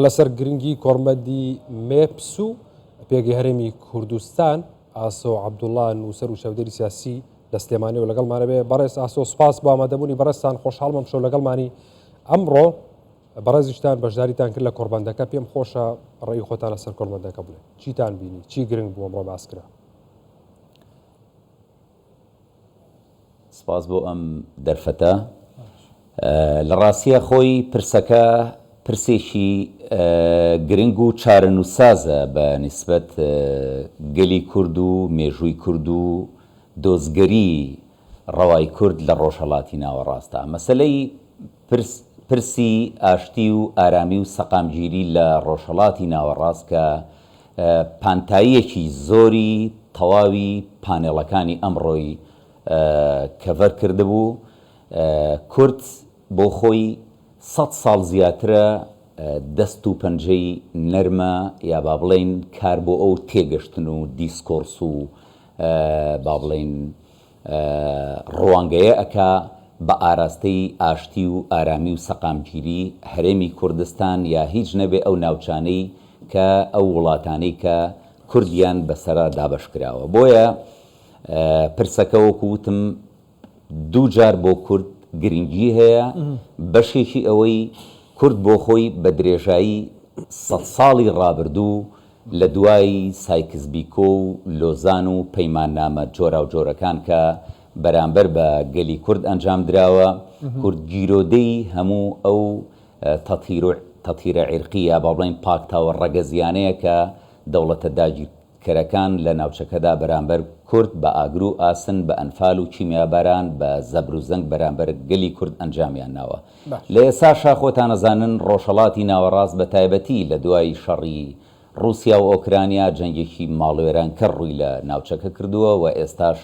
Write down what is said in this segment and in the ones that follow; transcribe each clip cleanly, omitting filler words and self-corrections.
لەسەر گرنگی کۆڕبەندی مێپس و پێگەی هەرێمی کوردستان ئاسۆ عەبدوڵا نووسەر و چاودێری سیاسی لە سلێمانی و لەگەڵمانە بێ. بەڕێز ئاسۆ سوپاس بۆ ئامادەبوونی بەڕێزتان، خۆشحاڵم ئەمشەو لەگەڵمانی. ئەمڕۆ بەڕێزیشتان بەشداریتان کرد لە کۆڕبەندەکە، پێم خۆشە ڕێی خۆتان لەسەر کۆڕبەندەکە بڵێن، چیتان بینی، چی گرنگ بوو ئەمڕۆ باس کرا؟ سپاس بۆ ئەم دەرفەتە. لە ڕاستیا خۆی پرسەکە پرسێکی گرنگ و چارەنووسسازە بە نیسبەت گەلی کورد و مێژووی کورد و دۆزگەری ڕەوای کورد لە ڕۆژهەڵاتی ناوەڕاستدا. مەسەلەی پرس پرسی ئاشتی و ئارامی و سەقامگیری لە ڕۆژهەڵاتی ناوەڕاست کە پانتاییەکی زۆری تەواوی پانێڵەکانی ئەمڕۆی کەڤەر کردبوو. کورد بۆ خۆی سەد ساڵ زیاترە دەست و پەنجەی نەرمە یا با بڵێین کار بۆ ئەو تێگەشتن و دیسکۆرس و با بڵێین ڕوانگەیە ئەکا بە ئاراستەی ئاشتی و ئارامی و سەقامگیری هەرێمی کوردستان یا هیچ نەبێ ئەو ناوچانەی کە ئەو وڵاتانەی کە کوردیان بەسەرا دابەش کراوە. بۆیە پرسەکە وەکو وتم دووجار بۆ کورد گرنگی هەیە، بەشێکی ئەوەی کورد بۆ خۆی بە درێژایی سەد ساڵی ڕابردوو لە دوای سایکس بیکۆ و لۆزان و پەیماننامە جۆراوجۆرەکان کە بەرامبەر بە گەلی کورد ئەنجام دراوە، کورد گیرۆدەی هەموو ئەو تەتهیر عیرقی یا با بڵێین پاکتاوە ڕەگەزیانەیە کە دەوڵەتە داگیر کەرەکان لە ناوچەکەدا بەرامبەر کورد بە ئاگر و ئاسن، بە ئەنفال و کیمیاباران، بە زەبر و زەنگ بەرامبەر گەلی کورد ئەنجامیان ناوە. لە ئێستاشا خۆتان ئەزانن ڕۆژهەڵاتی ناوەڕاست بە تایبەتی لە دوای شەڕی ڕوسیا و ئۆکرانیا جەنگێکی ماڵوێرانکەر ڕووی لە ناوچەکە کردووە و ئێستاش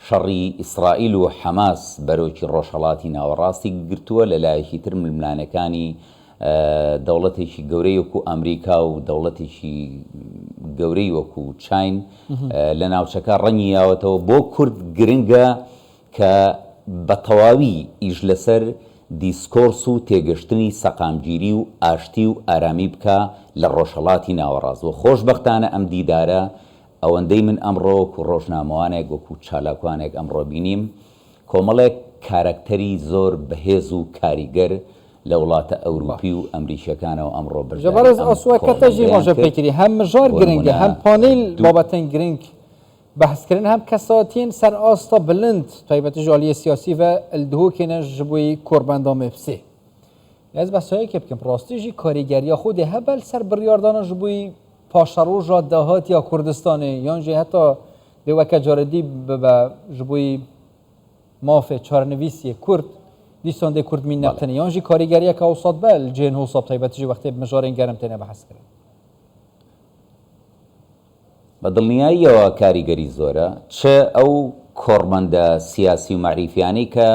شەڕی ئیسرائیل و حەماس بەرۆکی ڕۆژهەڵاتی ناوەڕاستی گرتووە، لە لایەکی تر ململانێکانی دەوڵەتێکی گەورەی وەکو ئەمریکا و دەوڵەتێکی گەورەی وەکو چین لە ناوچەکە ڕەنگی یاوەتەوە. بۆ کورد گرنگە کە بە تەواوی ئیش لەسەر دیسکۆرس و تێگەشتنی سەقامگیری و ئاشتی و ئارامی بکا لە ڕۆژهەڵاتی ناوەڕاست و خۆشبەختانە ئەم دیدارە ئەوەندەی من ئەمڕۆ وەکو ڕۆژنامەوانێک وەکو چالاکوانێک ئەمڕۆ بینیم کۆمەڵێک کارەکتەری زۆر بەهێز و کاریگەر لە وڵاتە ئەوروپی و ئەمریکیەکانەوە ئەمڕۆ جا بەشداری بەڕێز ئەم ئاسوە کە تەژی کۆڕبەندەیان ڕۆژە کرد. پێکری هەم مژار بۆ گرنگە نمونە هەم پانێل دوو. بابەتەن گرنگ بەحس کرن هەم کەساتیەن سەر ئاستا بلند تایبەتی ji aliyê siyasî ve li Duhokê ne ji bo korbenda MFC. Ez behsa yekê bikim rastî jî karîgeriya xwe dê hebe li ser biryardana ji bo paşeroja dahatiya Kurdistanê yan jî heta dê weke caredî bibe ji bo mafê çarenivîsiyê Kurd dîsan dê Kurd mîn بەڵێ. nebtenê yan jî karîgeriyeke wisa dibe li cihên hosa bi taybetî jî wextê bi mijarên germ têne behs kirin. بە دڵنیاییەوە کاریگەری زۆرە، چ ئەو کۆڕبەندە سیاسی و مەعریفیانەی کە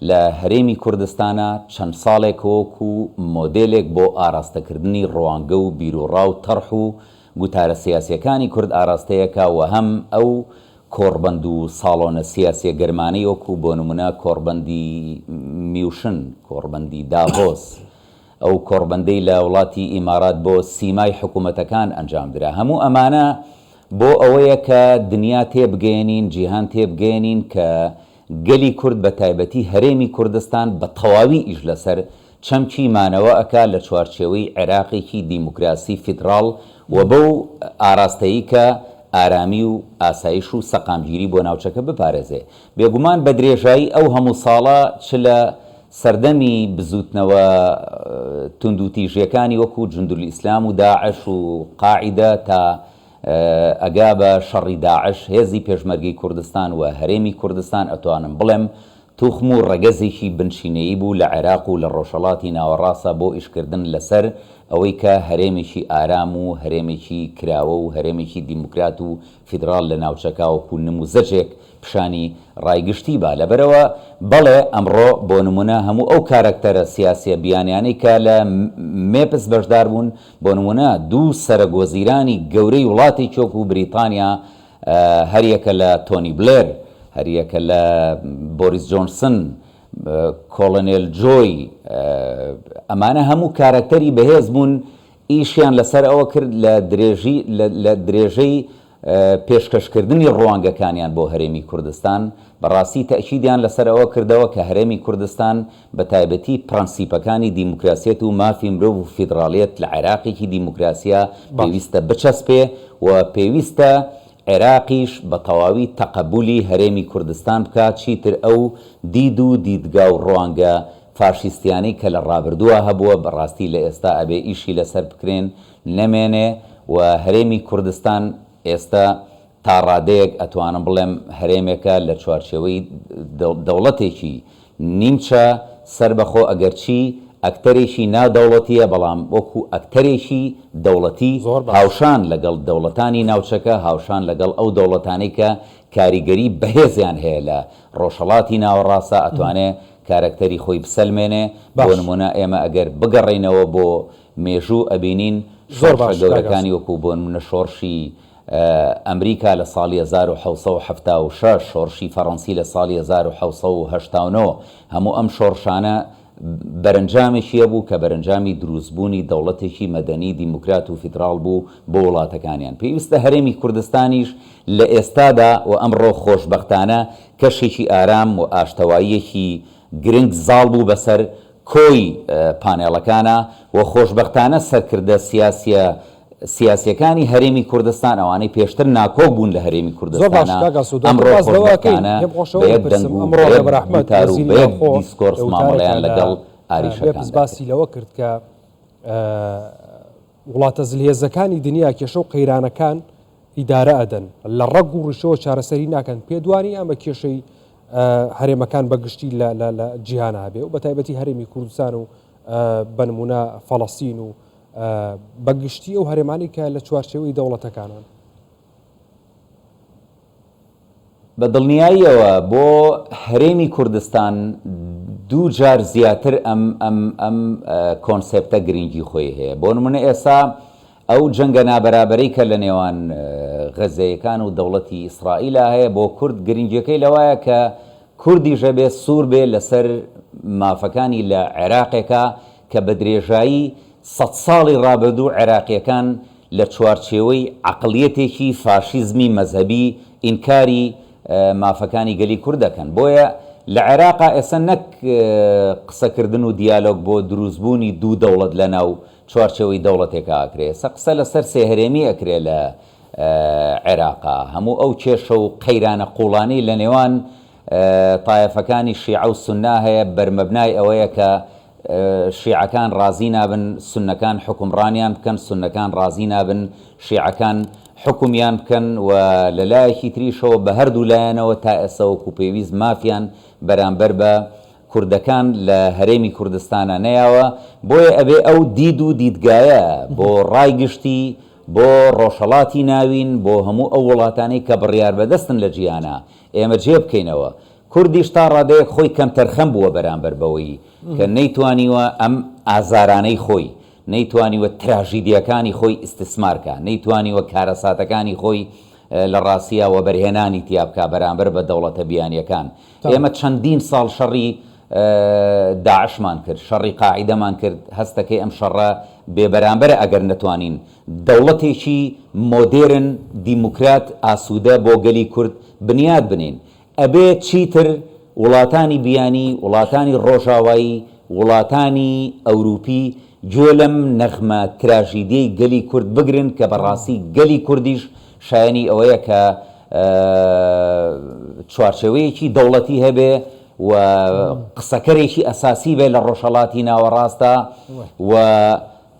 لە هەرێمی کوردستانا چەند ساڵێکە وەکو مۆدێلێک بۆ ئاراستەکردنی ڕوانگە و بیروڕا و تەرح و گوتارە سیاسیەکانی کورد ئاراستەیەکا و هەم ئەو کۆڕبەند و ساڵۆنە سیاسیە گەرمانەی وەکو بۆ نمونە کۆڕبەندی میوشن، کۆڕبەندی داڤۆس، ئەو کۆڕبەندەی لە وڵاتی ئیمارات بۆ سیمای حکومەتەکان ئەنجام درا، هەموو ئەمانە بۆ ئەوەیە کە دنیا تێبگەیەنین، جیهان تێبگەیەنین کە گەلی کورد بە تایبەتی هەرێمی کوردستان بە تەواوی ئیش لەسەر چەمکی مانەوە ئەکا لە چوارچێوەی عێراقێکی دیموکراسی فیدڕاڵ و بەو ئاراستەی کە ئارامی و ئاسایش و سەقامگیری بۆ ناوچەکە بپارێزێ. بێگومان بە درێژایی ئەو هەموو ساڵە چ لە سەردەمی بزووتنەوە توندوتیژیەکانی وەکو جوندولئیسلام و داعش و قاعیدە تا ئەگا بە شەڕی داعش هێزی پێشمەرگەی کوردستان و هەرێمی کوردستان ئەتوانم بڵێم توخم و ڕەگەزێکی بنچینەیی بوو لە عێراق و لە ڕۆژهەڵاتی ناوەڕاستە بۆ ئیشکردن لەسەر ئەوەی کە هەرێمێکی ئارام و هەرێمێکی کراوە و هەرێمێکی دیموکرات و فیدراڵ لە ناوچەکە وەکو نموزەجێک پیشانی ڕای گشتی با. لەبەرئەوە بەڵێ ئەمڕۆ بۆ نمونە هەموو ئەو کارەکتەرە سیاسیە بیانیانەی کە لە مێپس بەشدار بوون، بۆ نمونە دوو سەرەک وەزیرانی گەورەی وڵاتێکی وەکو بریتانیا هەریەکە لە تۆنی بلێر، هەریەکە لە بۆریس جۆنسن، کۆڵۆنێل جۆی، ئەمانە هەموو کارەکتەری بەهێز بوون. ئیشیان لەسەر ئەوە کرد لە درێژی لە درێژەی پێشکەشکردنی ڕوانگەکانیان بۆ هەرێمی کوردستان، بەڕاستی تەئکیدیان لەسەر ئەوە کردەوە کە هەرێمی کوردستان بە تایبەتی پرەنسیپەکانی دیموکراسیەت و مافی مرۆڤ و فیدڕاڵیەت لە عێراقێکی دیموکراسیا پێویستە بچەسپێ و پێویستە عێراقیش بە تەواوی تەقەبولی هەرێمی کوردستان بکا چیتر ئەو دید و دیدگا و ڕوانگە فاشیستیانەی کە لە ڕابردووا هەبووە بەڕاستی لە ئێستا ئەبێ ئیشی لەسەر بکرێن نەمێنێ و هەرێمی کوردستان ئێستا تا ڕادەیەک ئەتوانم بڵێم هەرێمێکە لە چوارچێوەی دەوڵەتێکی نیمچە سەربەخۆ ئەگەرچی ئەکتەرێکی نا دەوڵەتیە بەڵام وەکو ئەکتەرێکی دەوڵەتی زۆر باش. هاوشان لەگەڵ دەوڵەتانی ناوچەکە هاوشان لەگەڵ ئەو دەوڵەتانەی کە کاریگەری بەهێزیان هەیە لە ڕۆژهەڵاتی ناوەڕاستە ئەتوانێ کارەکتەری خۆی بسەلمێنێ بۆ باش. نمونە ئێمە ئەگەر بگەڕێینەوە بۆ مێژوو ئەبینین زۆر شۆڕشە باش کاک گەورەکانی ئاسۆ. وەکو بۆ نمونە شۆڕشی ئەمریکا لە ساڵی 1776، شۆڕشی فەڕەنسی لە ساڵی 1789، هەموو ئەم شۆڕشانە بەرەنجامێکی هەبوو کە بەرەنجامی دروستبوونی دەوڵەتێکی مەدەنی دیموکرات و فیدراڵ بوو بۆ وڵاتەکانیان. پێویستە هەرێمی کوردستانیش لە ئێستادا و ئەمڕۆ خۆشبەختانە کەشێکی ئارام و ئاشتەواییەکی گرنگ زاڵ بوو بەسەر کۆی پانێڵەکانا و خۆشبەختانە سەرکردە سیاسیە سیاسیەکانی هەرێمی کوردستان ئەوانەی پێشتر ناکۆک بوون لە هەرێمی زۆر باش کوردستانا کاک ئاسۆ دواتر ئەمڕۆ باس لەوە ئەکەین خۆشبەختانە پێم خۆشە بە ئەوە یەک دەنگ بپرسم و ئەمڕۆ بە یەک ڕێبەر ئەحمەد گوتار و وەزیری بە یەک ناوخۆ لە دیسکۆرس وتارێکا مامەڵەیان لە لەگەڵ ئاریشەکان مێپس باسی دەکرد. لەوە کرد کە وڵاتە زلهێزەکانی دنیا کێشە و قەیرانەکان ئیدارە ئەدەن لە ڕەگ و ڕیشەوە چارەسەری ناکەن پێت وانیە ئەمە کێشەی هەرێمەکان بە گشتی لە لە جیهانا هەبێ و بە تایبەتی هەرێمی کوردستان و بە نمونە فەڵەستین و بە گشتی ئەو هەرێمانەی کە لە چوارچێوەی دەوڵەتەکانن. بە دڵنیاییەوە بۆ هەرێمی کوردستان دوو جار زیاتر ئەم ئەم ئەم کۆنسێپتە گرنگی خۆی هەیە. بۆ نمونە ئێستا ئەو جەنگە نابەرابەرەی کە لە نێوان غەزەیەکان و دەوڵەتی ئیسرائیلا هەیە بۆ کورد گرنگیەکەی لەوایە کە کوردیش ئەبێ سوور بێ لەسەر مافەکانی لە عێراقێکا کە بە درێژایی سەدساڵی ڕابردوو عێراقیەکان لە چوارچێوەی عەقڵیەتێکی فاشیزمی مەزهەبی ئینکاری مافەکانی گەلی کورد دەکەن. بۆیە لە عێراقا ئێستا نەک قسەکردن و دیالۆگ بۆ دروستبوونی دوو دەوڵەت لەناو چوارچێوەی دەوڵەتێکا ئەکرێ، ئێستا قسە لەسەر سێ هەرێمی ئەکرێ لە عێراقا. هەموو ئەو کێشە و قەیرانە قووڵانەی لە نێوان تایەفەکانی شیعە و سوننا هەیە بەرمەبنای ئەوەیە کە شیعەکان ڕازی نابن سوننەکان حوکمڕانیان بکەن، سوننەکان ڕازی نابن شیعەکان حوکمیان بکەن و لە لایەکی تریشەوە بە هەردوو لایەنەوە تا ئێستا وەکو پێویست مافیان بەرامبەر بە کوردەکان لە هەرێمی کوردستانا نەیاوە، بۆیە ئەبێ ئەو دید و دیدگایە بۆ ڕای گشتی، بۆ ڕۆژهەڵاتی ناوین، بۆ هەموو ئەو وڵاتانەی کە بڕیاربەدەستن لە جیهانا ئێمە جێ بکەینەوە. کوردیش تا ڕادەیەک خۆی کەمتەرخەم بووە بەرامبەر بەوەی کە نەیتوانیوە ئەم ئازارانەی خۆی، نەیتوانیوە تراژیدیاکانی خۆی ئیستسمار کا، نەیتوانیوە کارەساتەکانی خۆی لە ڕاستیا وەبەرهێنانی تیا بکا بەرامبەر بە دەوڵەتە بیانیەکان. ئێمە چەندین ساڵ شەڕی داعشمان کرد، شەڕی قاعیدەمان کرد، هەستەکەی ئەم شەڕە بێبەرامبەرە ئەگەر نەتوانین دەوڵەتێکی مۆدێرن، دیموکرات، ئاسوودە بۆ گەلی کورد بنیات بنێین. ئەبێ چیتر وڵاتانی بیانی، وڵاتانی ڕۆژاوایی، وڵاتانی ئەوروپی گوێ لەم نەغمە تراژیدیەی گەلی کورد بگرن کە بەڕاستی گەلی کوردیش شایەنی ئەوەیە کە چوارچێوەیەکی دەوڵەتی هەبێ و قسەکەرێکی ئەساسی بێ لە ڕۆژهەڵاتی ناوەڕاستدا و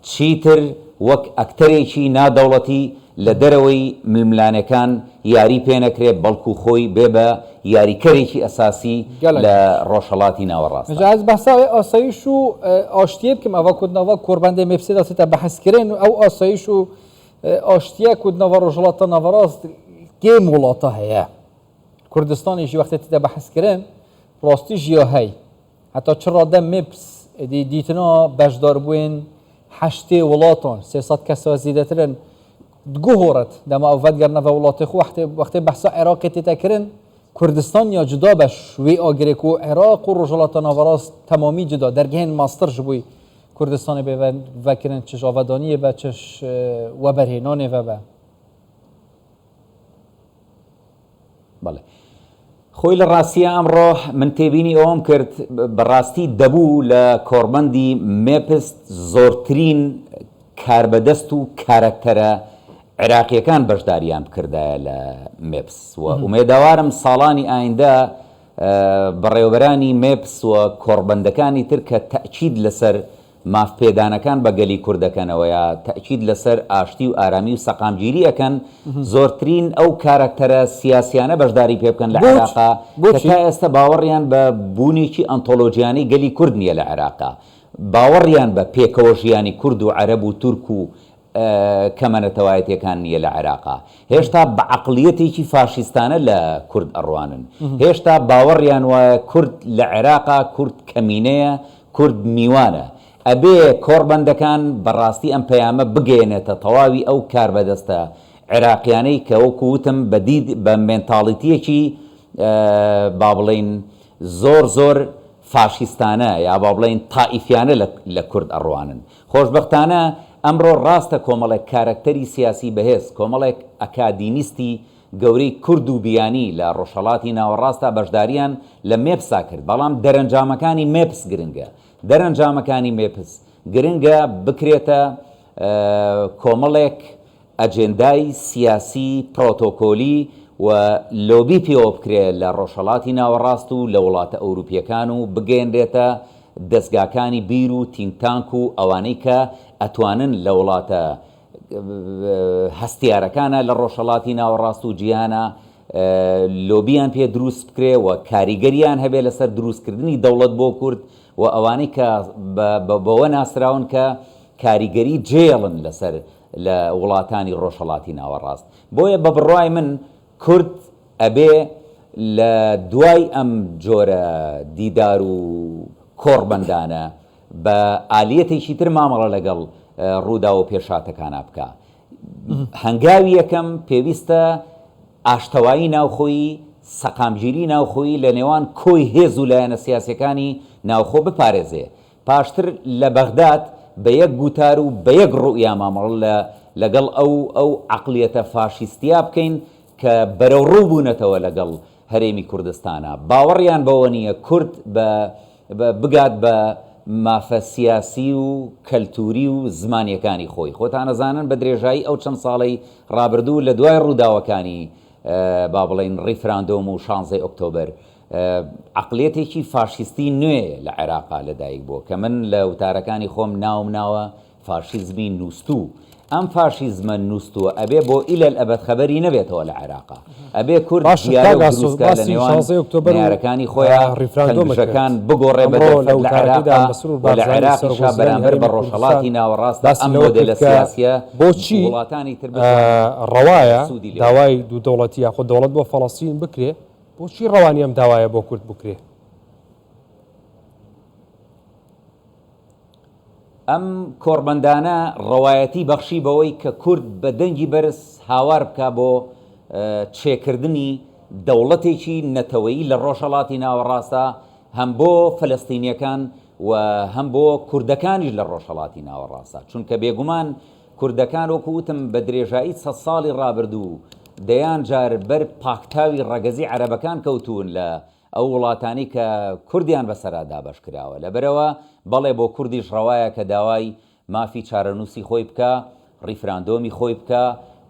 چیتر وەک ئەکتەرێکی نا دەوڵەتی لە دەرەوەی ململانێکان یاری پێ نەکرێ بەڵکو خۆی بێ بە یاریکەرێکی ئەساسی گەلەک لە باش. ڕۆژهەڵاتی ناوەڕاستدا. جا ez behsa wê asayîş û aştiyê bikim eva ku di nava korbendê MEPSê de tête behskirin û ew asayîş û aştiye ku di nava Rojhilata Naverast kêm welata heye. Kurdistanê jî wextê tête behskirin rastî jî ya hey. Heta çi rade MEPS êdî dîtina beşdarbûyên 80 welatan, 300 kesa zêdetir in diguhoret dema ew vedigerine ve welatê xwe wextê wextê behsa Iraqê tête kirin Kurdistan ya cuda be ji wê agirê ku Iraq û Rojhilata Naverast temamî cuda dergehên meztir ji bo. کوردستانێ بێ ڤەکرن چ ژ ئاڤدانیێ بە چ ژ وەبەرهێنانێ ڤە بە. بەڵێ. خۆی لە ڕاستیا ئەمڕۆ من تێبینی ئەوەم کرد بەڕاستی دەبوو لە کۆڕبەندی مێپس زۆرترین کاربەدەست و کارەکتەرە عێراقیەکان بەشداریان بکردایە لە مێپس و ئومێدەوارم ساڵانی ئایندە بەڕێوەبەرانی مێپس و کۆڕبەندەکانی تر کە تەئکید لەسەر ماف پێدانەکان بە گەلی کورد دەکەنەوە یا تەئکید لەسەر ئاشتی و ئارامی و سەقامگیری ئەکەن زۆرترین ئەو کارەکتەرە سیاسیانە بەشداری پێ بکەن لە عێراقا کە تا ئێستا باوەڕیان بە بوونێکی ئەنتۆلۆجیانەی گەلی کورد نییە لە عێراقا باوەڕیان بە پێکەوە ژیانی کورد و عەرەب و تورک و کەمە نەتەوایەتیەکان نییە لە عێراقا هێشتا بە عەقڵیەتێکی فاشیستانە لە کورد ئەڕوانن هێشتا باوەڕیان وایە کورد لە عێراقا کورد کەمینەیە کورد میوانە ئەبێ کۆڕبەندەکان بەڕاستی ئەم پەیامە بگەیەنێتە تەواوی ئەو کاربەدەستە عێراقیانەی کە وەکو وتم بە دید بە مێنتاڵیتیەکی با بڵێین زۆر زۆر فاشیستانە یا با بڵێین تائیفیانە لە کورد ئەڕوانن. خۆشبەختانە ئەمڕۆ ڕاستە کۆمەڵێک کارەکتەری سیاسی بەهێز، کۆمەڵێک ئەکادیمیستی گەورەی کورد و بیانی لە ڕۆژهەڵاتی ناوەڕاستا بەشداریان لە مێپسا کرد، بەڵام دەرەنجامەکانی مێپس گرنگە. دەرەنجامەکانی مێپس گرنگە بکرێتە کۆمەڵێک ئەجێندای سیاسی پرۆتۆکۆلی و لۆبی پێوە بکرێ لە ڕۆژهەڵاتی ناوەڕاست و لە وڵاتە ئەوروپییەکان و بگەیەنرێتە دەزگاکانی بیر و think tank و ئەوانەی کە ئەتوانن لە وڵاتە هەستیارەکانا لە ڕۆژهەڵاتی ناوەڕاست و جیهانا لۆبیان پێ دروست بکرێ و کاریگەریان هەبێ لەسەر دروستکردنی دەوڵەت بۆ کورد و ئەوانەی کە بەوە ناسراون کە کاریگەری جێڵن لەسەر لە وڵاتانی ڕۆژهەڵاتی ناوەڕاست. بۆیە بە بڕوای من کورد ئەبێ لە دوای ئەم جۆرە دیدار و کۆڕبەندانە بە ئالیەتێکی تر مامەڵە لەگەڵ ڕووداو و پێشهاتەکانا بکا. هەنگاوی یەکەم پێویستە ئاشتەوایی ناوخۆیی، سەقامگیری ناوخۆیی لە نێوان کۆی هێز و لایەنە سیاسیەکانی ناوخۆ بپارێزێ. پاشتر لە بەغداد بە یەک گوتار و بە یەک ڕوئیا مامەڵە لە لەگەڵ ئەو ئەو عەقڵیەتە فاشیستیە بکەین کە بەرەوڕوو بوونەتەوە لەگەڵ هەرێمی کوردستانا باوەڕیان بەوە نییە کورد بە بگات بە مافە سیاسی و کەلتوری و زمانیەکانی خۆی خۆتان ئەزانن بە درێژایی ئەو چەند ساڵەی ڕابردوو لە دوای ڕووداوەکانی با بڵێین ڕیفراندۆم و شانزەی ئۆکتۆبەر عەقڵیەتێکی فاشیستی نوێ لە عێراقا لەدایک بووە کە من لە وتارەکانی خۆم ناوم ناوە فاشیزمی نووستوو. ئەم فاشیزمە نووستووە ئەبێ بۆ ئیلەل ئەبەد خەبەری نەبێتەوە لە عێراقا. ئەبێ کورد باشە دیارە کاک و ئاسۆ دروست کا لە باسی نێوان شانزەی ئۆکتۆبەر و نەیارەکانی خۆیا ڕیفراندۆمت کرد تەنگژەکان بگۆڕێ بە ئەمڕۆ لە دەرفەت لە وتارەکەیدا عێراقا مەسرور و لە بارزانی سەرۆک عێراقیشا وەزیرانی بەرامبەر بە هەرێمی کوردستان ڕۆژهەڵاتی ناوەڕاستدا باسی ئەم لەوە کرد مۆدێلە کە سیاسیە بۆچی وڵاتانی تر بتوانن ڕەوایە سوودی لێ داوای وەربگرن. دوو دەوڵەتی یاخود دەوڵەت بۆ فەڵەستین بکرێ بۆچی ڕەوا نیە ئەم داوایە بۆ کورد بکرێ؟ ئەم کۆڕبەندانە ڕەوایەتی بەخشی بەوەی کە کورد بە دەنگی بەرز هاوار بکا بۆ چێکردنی دەوڵەتێکی نەتەوەیی لە ڕۆژهەڵاتی ناوەڕاستا هەم بۆ فەلەستینیەکان و هەم بۆ کوردەکانیش لە ڕۆژهەڵاتی ناوەڕاستا چونکە بێگومان کوردەکان وەکو وتم بە درێژایی سەد ساڵی ڕابردوو دەیان جار بەر پاکتاوی ڕەگەزی عەرەبەکان کەوتوون لە ئەو وڵاتانەی کە کوردیان بەسەرا دابەش کراوە. لەبەرئەوە بەڵێ بۆ کوردیش ڕەوایە کە داوای مافی چارەنووسی خۆی بکا، ڕیفراندۆمی خۆی بکا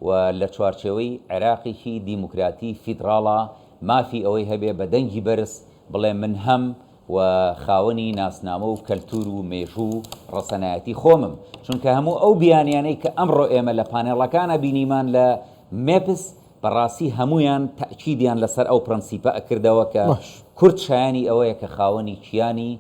و لە چوارچێوەی عێراقێکی دیموکراتی فیدڕاڵا مافی ئەوەی هەبێ بە دەنگی بەرز بڵێ من هەم و خاوەنی ناسنامە و کەلتوور و مێژوو و ڕەسەنایەتی خۆمم. چونکە هەموو ئەو بیانیانەی کە ئەمڕۆ ئێمە لە پانێڵەکانا بینیمان لە مێپس بەڕاستی هەموویان تەئکیدیان لەسەر ئەو پرەنسیپە ئەکردەوە کە باش. کورد شایانی ئەوەیە کە خاوەنی کیانی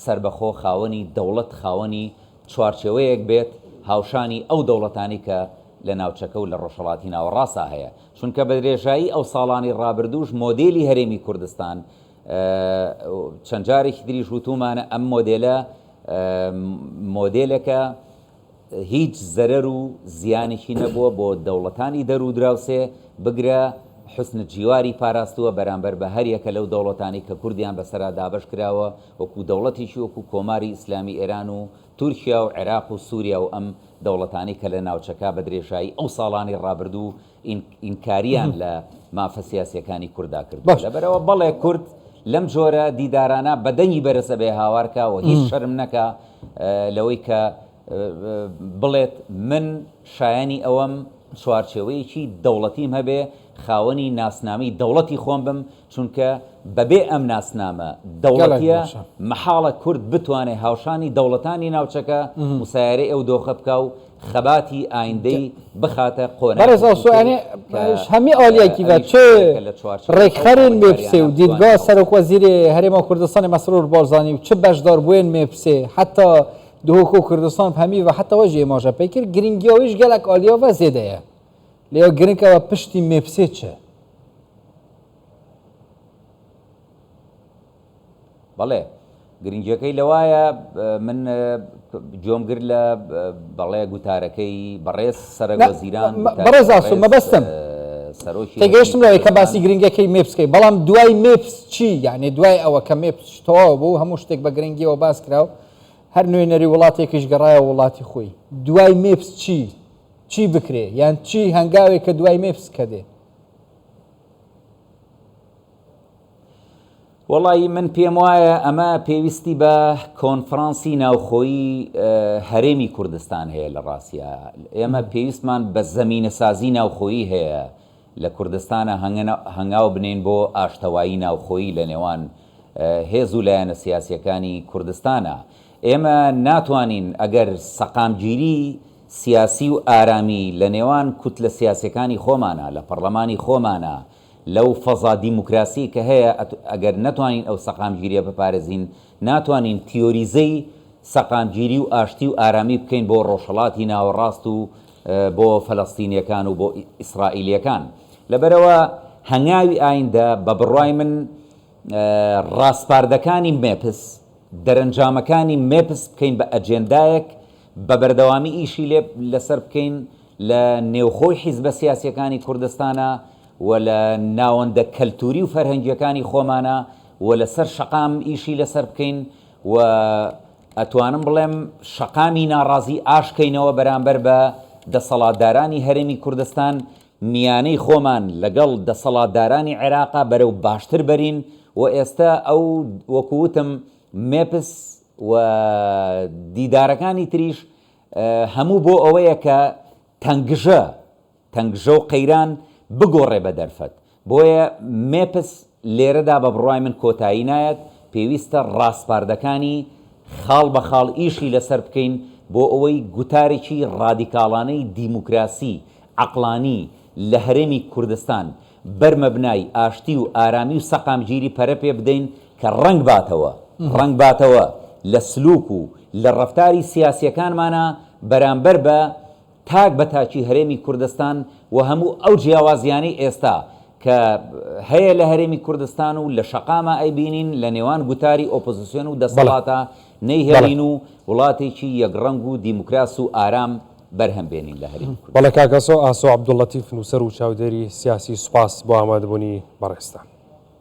سەربەخۆ، خاوەنی دەوڵەت، خاوەنی چوارچێوەیەک بێت هاوشانی ئەو دەوڵەتانەی کە لە ناوچەکە و لە ڕۆژهەڵاتی ناوەڕاستا هەیە. چونکە بە درێژایی ئەو ساڵانەی ڕابردووش مۆدێلی هەرێمی کوردستان چەند جارێکی تریش وتوومانە ئەم مۆدێلە مۆدێلێکە هیچ زەرەر و زیانێکی نەبووە بۆ دەوڵەتانی دەر و دراوسێ، بگرە حوسن جیواری پاراستووە بەرامبەر بە هەریەکە لەو دەوڵەتانەی کە کوردیان بەسەرا دابەش کراوە وەکو دەوڵەتێکی وەکو کۆماری ئیسلامی ئێران و. تورکیا و عێراق و سوریا و ئەم دەوڵەتانەی کە لە ناوچەکە بە درێژایی ئەو ساڵانەی ڕابردوو ئینکاریان لە مافە سیاسیەکانی کوردا کردووە. لەبەرئەوە بەڵێ کورد لەم جۆرە دیدارانە بە دەنگی بەرز ئەبێ هاوار کا و هیچ شەرم نەکا لەوەی کە بڵێت من شایانی ئەوەم چوارچێوەیەکی دەوڵەتیم هەبێ، خاوەنی ناسنامەی دەوڵەتی خۆم بم، چونکە بەبێ ئەم ناسنامە دەوڵەتیە مەحاڵە کورد بتوانێ هاوشانی دەوڵەتانی ناوچەکە مسایەرەی ئەو دۆخە بکا و خەباتی ئایندەی بخاتە بەڕێز قۆناغێکی ئاسۆ تر یانێ کە هەمی ئالیەکی ڤە ئەویش چ کە لە چوارچێوەی ئەو ڕێکخەرێن مێپسێ ئاڵنگاریانە و بتوانێ دیدگا هەڵبێ. سەرۆک وەزیرێ هەرێما کوردستانێ مەسرور بارزانی و چ بەشداربووێن مێپسێ حەتا دهۆک و کوردستان هەمی ڤە حەتا وە ژی ئێماژە پێ کرد گرنگیا ویش گەلەک ئالیا ڤە زێدەیە لێ یا گرنگ ئەوە پشتی مێپسێ چ؟ بەڵێ گرنگیەکەی لەوایە من گوێم گرت لە بەڵێ گوتارەکەی بەڕێز سەرەک وەزیران بەڕێز ئاسۆ مەبەستم سەرۆکی تێگەیشتم لەوەی کە باسی گرنگەکەی مێپس کەی بەڵام دوای مێپس چی یعنی دوای ئەوە کە مێپس تەواو بوو هەموو شتێک بە گرنگیەوە باس کرا و هەر نوێنەری وڵاتێکیش گەڕایە وڵاتی خۆی دوای مێپس چی چی بکرێ یان چی هەنگاوێک کە دوای مێپس کە دێ؟ وەڵایی من پێم وایە ئەمە پێویستی بە کۆنفرانسی ناوخۆیی هەرێمی کوردستان هەیە لە ڕاستیا ئێمە پێویستمان بە زەمینەسازی ناوخۆیی هەیە لە کوردستانە هەنگاو بنێین بۆ ئاشتەوایی ناوخۆیی لە نێوان هێز و لایەنە سیاسیەکانی کوردستانە ئێمە ناتوانین ئەگەر سەقامگیری سیاسی و ئارامی لە نێوان کوتلە سیاسیەکانی خۆمانە لە پەڕلەمانی خۆمانە لەو فەزا دیموکراسی کە هەیە ئەگەر نەتوانین ئەو سەقامگیریە بپارێزین ناتوانین تیۆریزەی سەقامگیری و ئاشتی و ئارامی بکەین بۆ ڕۆژهەڵاتی ناوەڕاست و بۆ فەلەستینیەکان و بۆ ئیسرائیلیەکان لەبەرئەوە هەنگاوی ئایندە بە بڕوای من ڕاسپاردەکانی مێپس دەرەنجامەکانی مێپس بکەین بە ئەجێندایەک بە بەردەوامی ئیشی لێ لەسەر بکەین لە نێوخۆی حیزبە سیاسیەکانی کوردستانا و لە ناوەندە کەلتوری و فەرهەنگیەکانی خۆمانا و لەسەر شەقام ئیشی لەسەر بکەین و ئەتوانم بڵێم شەقامی ناڕازی ئاش کەینەوە بەرامبەر بە دەسەڵاتدارانی هەرێمی کوردستان میانەی خۆمان لەگەڵ دەسەڵاتدارانی عێراقا بەرەو باشتر بەرین و ئێستا ئەو وەکو وتم مێپس و دیدارەکانی تریش هەموو بۆ ئەوەیە کە تەنگژە تەنگژە و قەیران بگۆڕێ بە دەرفەت. بۆیە مێپس لێرەدا بە بڕوای من کۆتایی نایەت، پێویستە ڕاسپاردەکانی خاڵ بە خاڵ ئیشی لەسەر بکەین بۆ ئەوەی گوتارێکی ڕادیکاڵانەی دیموکراسی عەقڵانی لە هەرێمی کوردستان بەر مەبنای ئاشتی و ئارامی و سەقامگیری پەرە پێ بدەین کە ڕەنگ باتەوە ڕەنگ باتەوە لە سلوک و لە ڕەفتاری سیاسیەکانمانا بەرامبەر بە تاک بە تاکی هەرێمی کوردستان و هەموو ئەو جیاوازیانەی ئێستا کە هەیە لە هەرێمی کوردستان و لە شەقاما ئەیبینین لە نێوان گوتاری ئۆپۆزسیۆن و دەسەڵاتا نەیهێڵین و وڵاتێکی یەکڕەنگ و دیموکراس و ئارام بەرهەم بێنین لە هەرێمی کوردستان. بەڵێ کاک ئاسۆ، ئاسۆ عەبدوللەتیف نووسەر و چاودێری سیاسی سوپاس بۆ ئامادەبوونی بەڕێزتان.